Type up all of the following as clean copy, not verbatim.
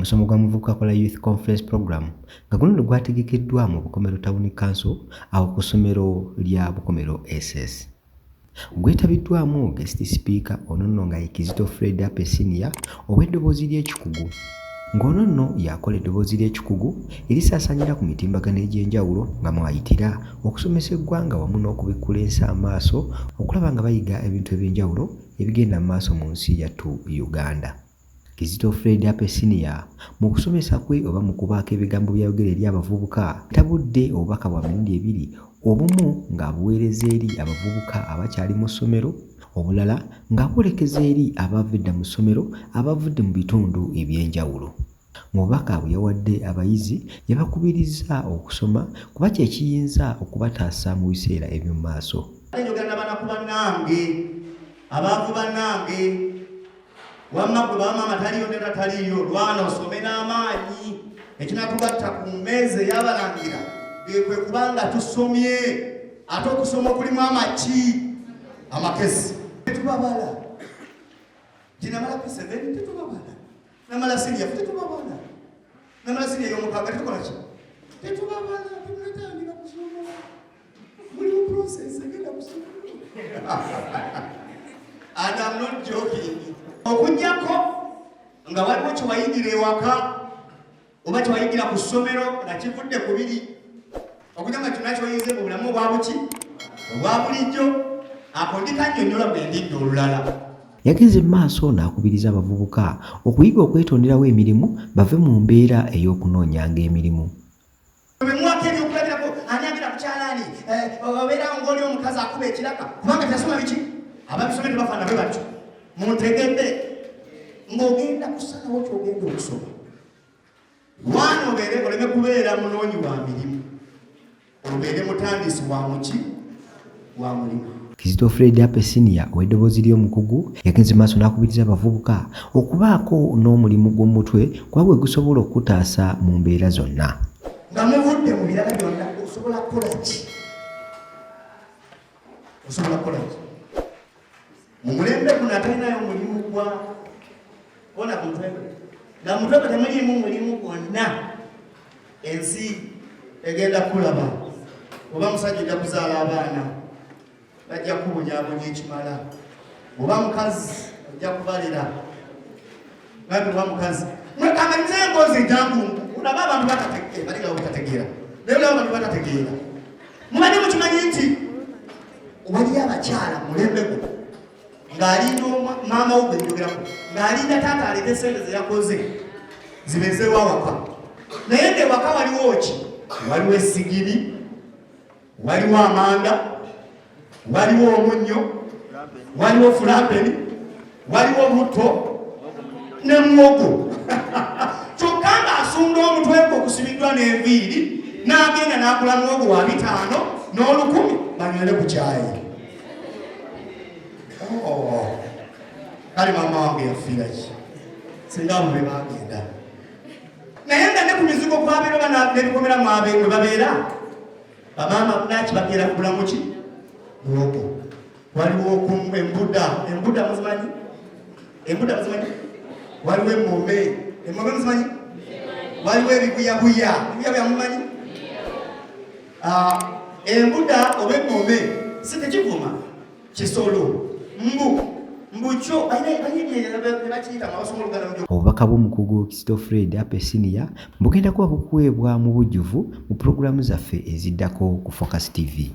Omusomo gwa Muvubuka Kola Youth Conference Program nga guno nno gwategekeddwa mu Bukomero Town Council awo ku ssomero lya Bukomero SS. Gwetabiddwamu Guest Speaker ono nno nga ye Kizito Fred Ape Senior ow'eddoboozi ly'ekikugu. Ng'ono nno y'akola eddoboozi ly'ekikugu erisaasaanira ku mitimbagano egy'enjawulo nga mw'ayitira okusomesa eggwanga wamu n'okubikkula ensi amaaso okulaba nga bayiga ebintu eby'enjawulo ebigenda mu maaso mu nsi yattu Uganda. Kizito Fred Ape Senior mu kusomesa kwe oba mu kubaako ebigambo by'ayogera eri abavubuka yatabudde obubaka bwa mirundi ebiri obumu ng'abuweereza eri abavubuka abakyali mu ssomero obulala ng'abwolekeza eri abaava edda mu ssomero abavudde mu bitundu eby'enjawulo. Mu bubaka bwe yawadde abayizi yabakubirizza okusoma kuba kye kiyinza okubataasa mu biseera eby'omu maaso. Njogera na banaku bannange, abaavu bannange, wamma gwe bamaama taliyo ne tataliyo, lwana osome n'amaanyi. Ekinatugatta ku mmeeza ey'abalangira kwe kubanga tusomye, ate okusoma okulimu amaki amakezi. Tetubabala ginamala P7, tetubabala namala siniya, tetubabala namala siniya ey'omukaaga, tetukola ki, tetubabala. Temunatandika kusoma, muli mu process egenda kusoma, and I'm not joking. Okuggyako nga waliwo kyewayigira ewaka oba kyewayigira ku ssomero nga kivudde ku biri, okujja nga kyonna kyoyize mu bulamu obwa buki obwa bulijjo, ako ndikannyonnyola bwe ndidda olulala. Yagenze mu maaso n'akubiriza abavubuka okuyiga okwetonderawo emirimu bave mu mbeera ey'okunoonyanga emirimu. Bwemuwako ebyokulabirako, ani agenda ku kyalaani obeerawo ng'oli omukazi akuba ekiraka kubanga teyasoma biki? Ababisome tebafaana bwe batyo. Muntegedde? Ng'ogenda kusalawo kyogenda okusoma, waana obeere oleme kubeera munoonyi wa mirimu, obeere mutandisi wa muki wa mulimu. Kizito Fred Ape Senior ow'eddoboozi ly'omukugu yagenze maaso n'akubiriza abavubuka okubaako n'omulimu gw'omutwe kuba gwe gusobola okukutaasa mu mbeera zonna. Nga muvudde mu birala byonna, osobola kukola ki? Osobola kukola ki mu mulembe guno atalinayo mulimu gwa kona ku mutwe gwe, nga mutwe gwe temuliimu mulimu gwonna? Ensi egenda kulaba. Oba musajja, ojja kuzaala abaana, bajja kubonyabonya ekimala. Oba mukazi, ojja kubalera gambi. Oba mukazi, mwekamalize emboozi enjangu. Olaba abantu batategeera, balinga batategeera, naye olaba abantu batategeera. Mubadde mukimanyi nti waliyo abakyala mulembe guno ng'alinda maama wo gwe njogerako, ng'alinda taata aleete sente ze yakoze zibeezeewo awaka, naye ng'ewaka waliwo ki? Waliwo essigiri, waliwo amanda, waliwo omunnyo, waliwo fulampeni, waliwo butto ne muwogo, kyokka ng'asunda omutwe gwe ogusibiddwa n'enviiri n'agenda n'agula muwogo wa 500 n'olukumi banywere ku kyayi? Oh. Kale maama wange yafiira ki singa abo be bagenda, naye nga ne ku mizigo kwabeera oba n'ebikomera mwabe mwe babeera, bamaama naki bagenda kugula muki? Muwogo. Waliwo embuda. Embuda muzimanyi? Embuda muzimanyi? Waliwo emome. Emome muzimanyi? Waliwo ebibuyabuya. Ebibuyabuya mumanyi? Ah, embuda oba emome si tekivuma kisolo, mbu mbukyo bakiyita abasoma oluganda. Obubaka bw'omukugu Kizito Fred Ape Senior bugenda kuba bukuweebwa mu bujjuvu mu pulogulaamu zaffe eziddako ku Focus TV.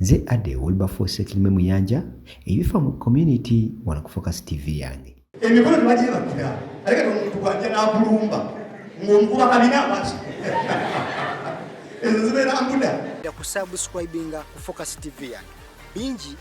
Nze Ade Wilberforce Kirime Muyanja, ebifa mu community wano ku Focus TV yange. Emikono tebagyebakira, ate kati omuntu bwajja n'akulumba ng'omukuba kabina bati, ezo zibeera mbuda. Kusubscribinga ku Focus TV yange bingi.